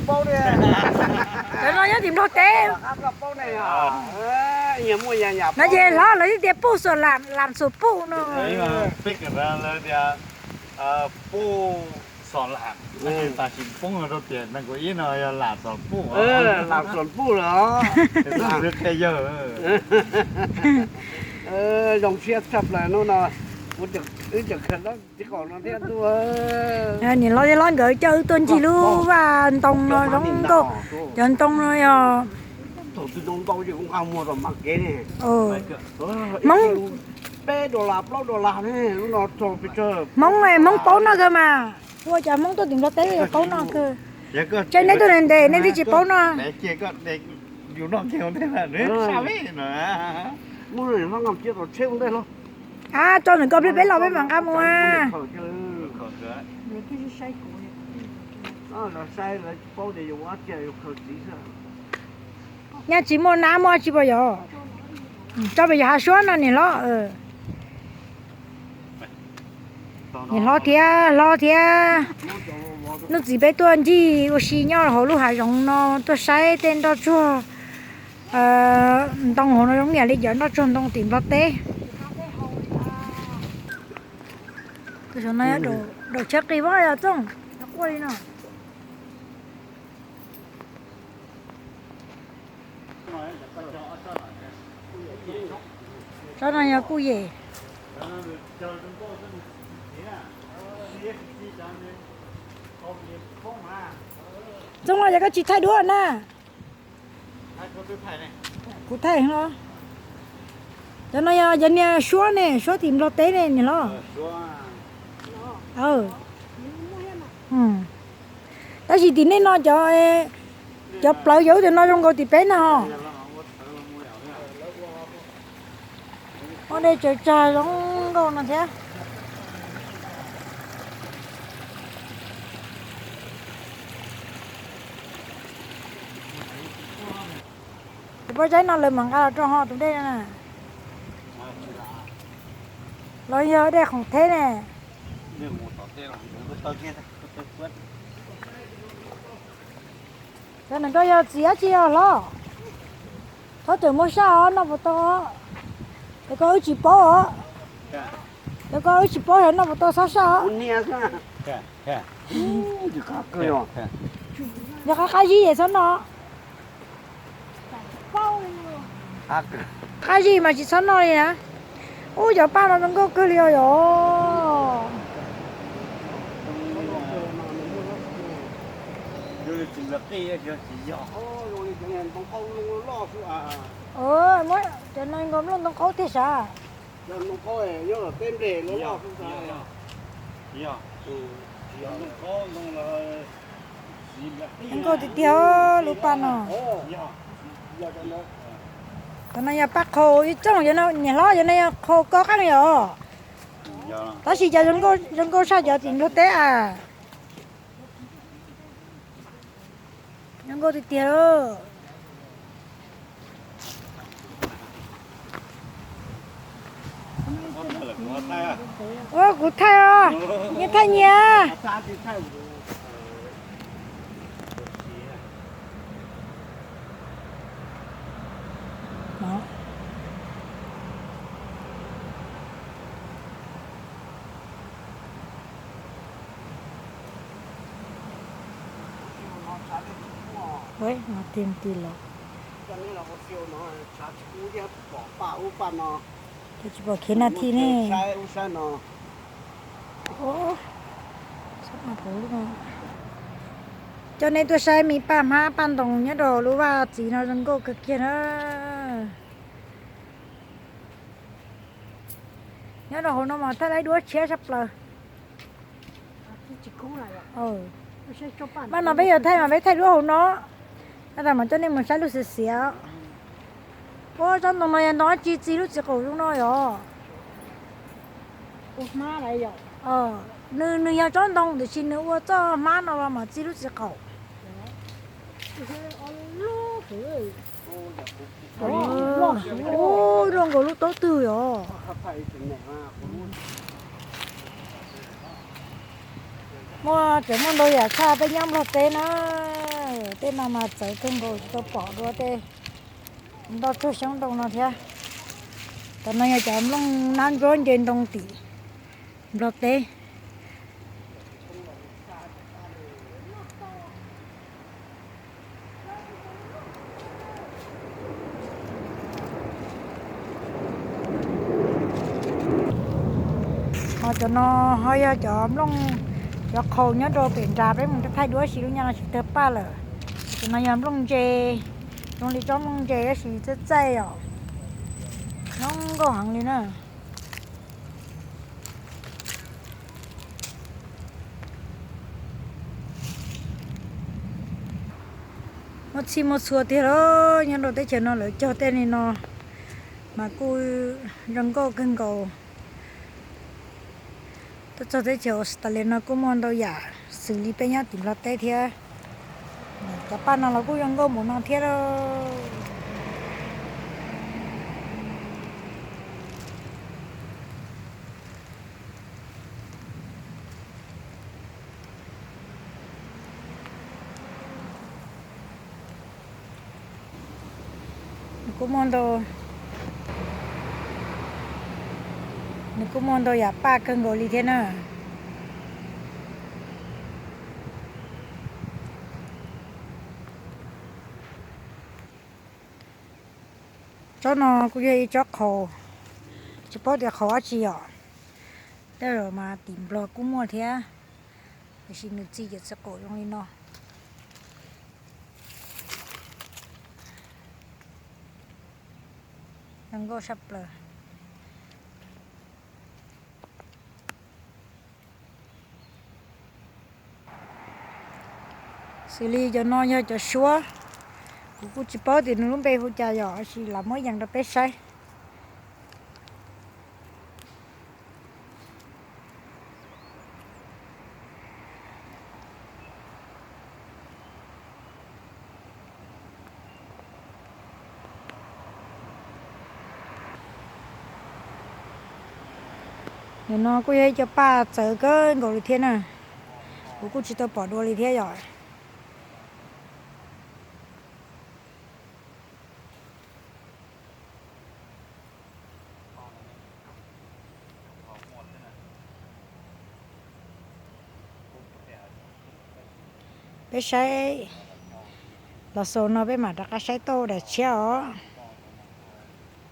Cov no nyob tim Nplog teb. No ces hlob lawv thiaj tias puj xom lam, lam xom puj no. Puj xom lam, tam sim poob rau tias nees nkaum ib no yog lam xom puj, lam xom puj lawm. Zoo siab tshaj plaws hnub no, wb tseem khaws tib qho no thiab ntuj. Niam hlob thiab hlob nkawd coj wb tuaj ncig lub vaj ntoo no zoo nkauj. Cov ntoo no yog Hmoob, Hmoob, Hmoob paub noj kawg mas. Ua cas Hmoob tuaj tim Nplog teb paub noj kawg. Tseem nej tuaj ntev ntev nej twb tsis paub noj. Ab, tso ntawm ko pliag peb los peb mam nqa mus a. Nyaj tsis muaj nab muaj tsi puas yog? Tso pem yog hav suab no niam hlob. Niam hlob thiab hlob thiab, hnub txiv peb tuaj ncig ua si nyob hauv lub hav zoov no tuaj saib tej nroj tsuag ntoo hauv no zoo ib yam li cov nroj tsuag ntoo tim Nplog teb. Tus saum no yog daum tsheb qis vab yog txooj quaj li no. Tsob no yog kuj yem. Txooj no yog koj tsis thaij duab na. Kuv thaij no. Cov no yog cov niag suab ne, suab tim Nplog teb ne niam hlob. Tab sis tim nej no cov, cov plawv cov ub tim no zoo nkaus tim peb na ho. Muaj dej tsaws tsag zoo nkauj no thiab. Tus poj zaib no lawv mam nqa los rau ho tus dej no na. Los yog dej khoom theb ne. Cov no koj yog txiv dab tsi os hlob? Txhob tseem muab saj os, noj puas tau os? Cov ko wb tsis paub os. Cov ko wb tsis paub yog noj puas tau, txhob saj os. Yog qab qab zib es txhob noj. Qab zib mas tsis txhob noj li na. Ub, cov paj no zoo nkauj kawg li os yom. Muab cov no nkaus nplooj ntoo qaub tiag sav. Zoo nkauj tiag tiag lub paj no. Cov no yog paj qhau ib tsooj, niam hlob, cov no yog qhau koj qeej yom. Tab sis cov zoo nkauj tshaj cov tim Nplog teb a. Zoo nkauj tiag tiag. Ua kuv thaij os, nyias thaij nyias. Tsis pom khiav na thi ne. Coj nej tuaj saib me paj hmab paj ntoo nyob rau lub vaj txiv no zoo nkauj kawg kiag na. Nyob rau hauv no mas thaij laib duab tshiab tshaj plaws. Mas no peb yuav thaij mas peb thaij duab hauv no. Tab sis mas coj nej mus saib lub xiav xiav. Ua tsob ntoo no yog ntoo dab tsi txi lub txiv qaum zoo no yom? Nws, nws yog tsob ntoo tiam sis nws ua txoj hmab no los mas txi lub txiv qaum. Ub, zoo nkaus lub taub twg yom. Muaj, tseem muaj ntau yam tshaj peb nyob Nplog teb na. Tej no mas txawv kawg nkaus tsis tau pom dua tej nroj tsuag xyoob ntoo no thiab. Tam no yog cov nplooj nab ntsuab nce ntoo tim Nplog teb. Ho cov no ho yog cov nplooj, cov qhaus nyob rau pem nrad peb mus thaij duab si lub nyaj no tsis tawg paj lawm. Cov no yog nplooj ntse, zoo li tsob nplooj ntse tab sis txaij txaij os, zoo nkauj heev li na. Muaj txhij muaj txhua tiag los nyob rau teb chaws no lawv cog tej li no mas kuj zoo nkauj kawg nkaus. Tuaj txog teb chaws Australia no kuj muaj ntau yam xws li peb nyob tim Nplog teb thiab. Cov paj no los kuj zoo nkauj npaum no thiab lauj. Nws kuj muaj ntau, nws kuj muaj ntau yam paj kawg nkaus li thiab na. Tsob no kuj yog ib tsob qhaus, tsis paub tias qhaus dab tsi os. Tej zaum mas tim Nplog kuj muaj thiab, tiam sis nws txi ces txi qaum zoo li no. Zoo nkauj saj plaws. Xws li cov no yog cov suab, kuv kuj tsis paub tias nws lub npe hu cas yom, tab sis lam muab yees rau peb saib. Nim no kuj yog ib co paj txawv kawg nkaus li thiab na, kuv kuj tsis tau pom dua li thiab yom. Peb saib los xaus no peb mam rov qab saib tau daim tshiab os.